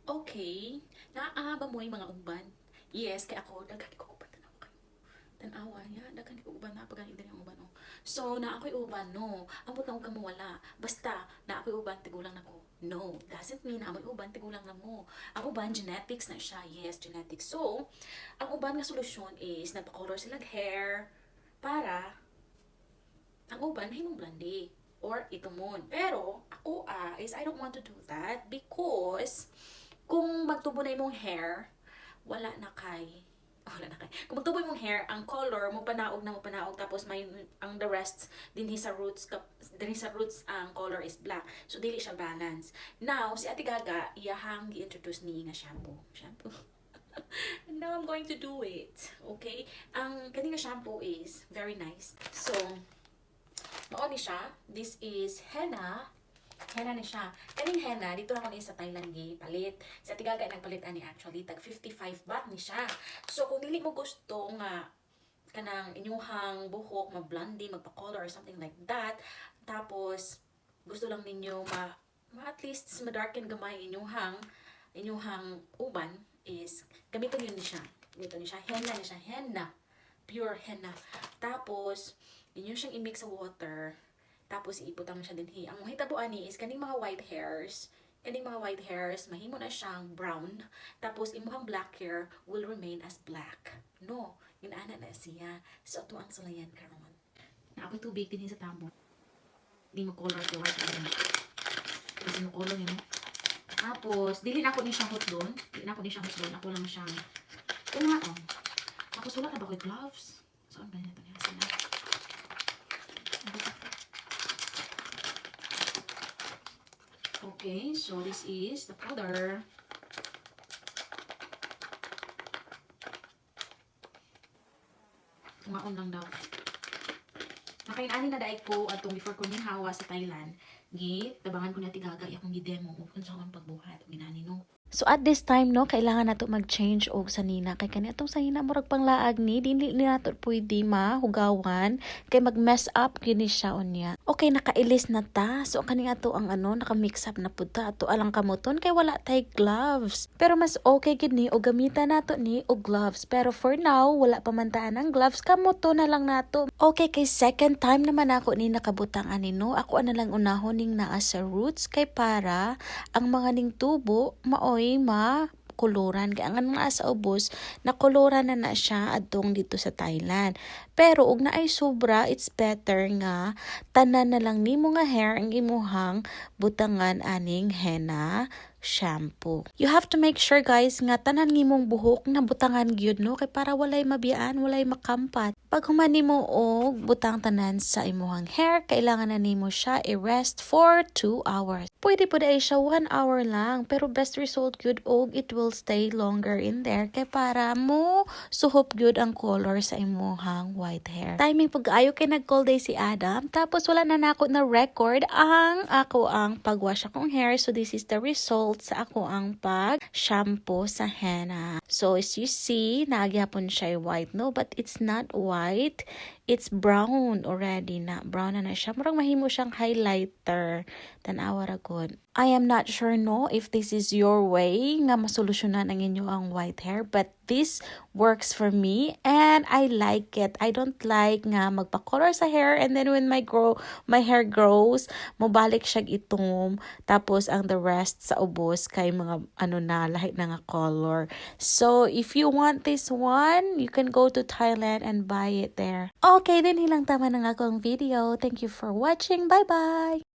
Okay, naa ba mo'y mga uban? Yes, kay ako, daghan ko uban. Tanawa kayo. Tanawa, ya, daghan ko uban na pag diri ang uban oh. So, naa ako'y uban, no. Ambot na og kamo wala. Basta, naa ako'y uban, tigulang na ko. No, doesn't mean naa mo'y uban, tigulang na mo. Ang uban, genetics na siya. Yes, genetics. So, ang uban nga solusyon is nagpa-color sila hair para ang uban mahimong blondie or itumon. Pero ako is I don't want to do that because kung magtubo na imong hair, wala na kay. Kung magtubo imong hair, ang color mo panaog na mo panaog, tapos may ang the rest dinhi sa roots ang color is black. So dili siya balance. Now si Ate Gaga iyahang gi-introduce ni nga shampoo. Shampoo. And now I'm going to do it. Okay? Ang kani nga shampoo is very nice. So, mao ni siya. This is henna. Henna ni siya. Kaning henna, dito ako ni sa Thailand gi palit. Sa Tigaga nagpalit ani actually, tag 55 baht ni siya. So kung dili mo gusto nga kanang inyuhang buhok ma-blondie, magpa-color or something like that, tapos gusto lang ninyo ma at least ma-darken gamay inyuhang uban is gamiton yun ni siya. Gamiton ni siya. Henna ni siya. Henna. Pure henna. Tapos, inyo siyang i-mix sa water. Tapos, ibutang mo siya dinhi. Ang mahitabo ani is kaning mga white hairs. Kaning mga white hairs, mahimo na siyang brown. Tapos, imuhang black hair will remain as black. No, inana na siya. So, ato ang sulayan karon. Naa ako'y tubig dinhi sa tabo. Di mo color kay white na. Kasi mo color yun. Tapos, dili na ako ni siya hotdon. Dili na ako ni siya hotdon. Ako lang siyang nga, oh. Ako sulat na ba ko'y gloves? Saan ba niya ito niya sila? Okay, so this is the powder. Tungaon lang daw. Nakainani na daig ko atong before ko hawa sa Thailand. Gi tabangan ko ni Ate Gaga akong gi-demo ug unsa akong pagbuhat ug inani no. So at this time no, kailangan nato mag-change og sanina kay kani atong sanina murag panglaag ni dili ni nato pwede mahugawan kay mag-mess up gyud ni siya unya. Okay, nakailis na ta. So kani ato ang ano naka-mix up na pud ta ato alang kamoton kay wala tay gloves. Pero mas okay gid ni og gamitan nato ni og gloves. Pero for now, wala pa man taan ang gloves, kamoto na lang nato. Okay, kay second time naman ako ni nakabutang ani no. Ako na lang unahon ning naa sa roots kay para ang mga ning tubo maoy ma kuluran kay ang naa sa ubos nakuluran na na siya adtong dito sa Thailand. Pero og naay sobra, it's better nga tanan na lang nimo nga hair ang imuhang butangan aning henna shampoo. You have to make sure, guys, nga tanan ngimong buhok na butangan gyud no kay para walay mabiyaan, walay makampat. Pag human nimo og butang tanan sa imuhang hair, kailangan na nimo siya i-rest for 2 hours. Pwede po ay siya 1 hour lang, pero best result gyud og it will stay longer in there kay para mo suhop gyud ang color sa imuhang white hair. Timing pag ayo kay nag-call day si Adam, tapos wala na nako na record ang ako ang pagwash akong hair. So this is the result sa ako ang pag shampoo sa henna. So as you see, nagyapon siya white no, but it's not white. It's brown already na. Brown na na siya. Murag mahimo siyang highlighter. Tan-awa ra gud. I am not sure no if this is your way nga masolusyonan ang inyo ang white hair, but this works for me and I like it. I don't like nga magpa-color sa hair and then when my hair grows, mobalik siya itom tapos ang the rest sa ubos kay mga ano na lahi na nga color. So if you want this one, you can go to Thailand and buy it there. Okay, then hilang tama ng akong video. Thank you for watching. Bye bye.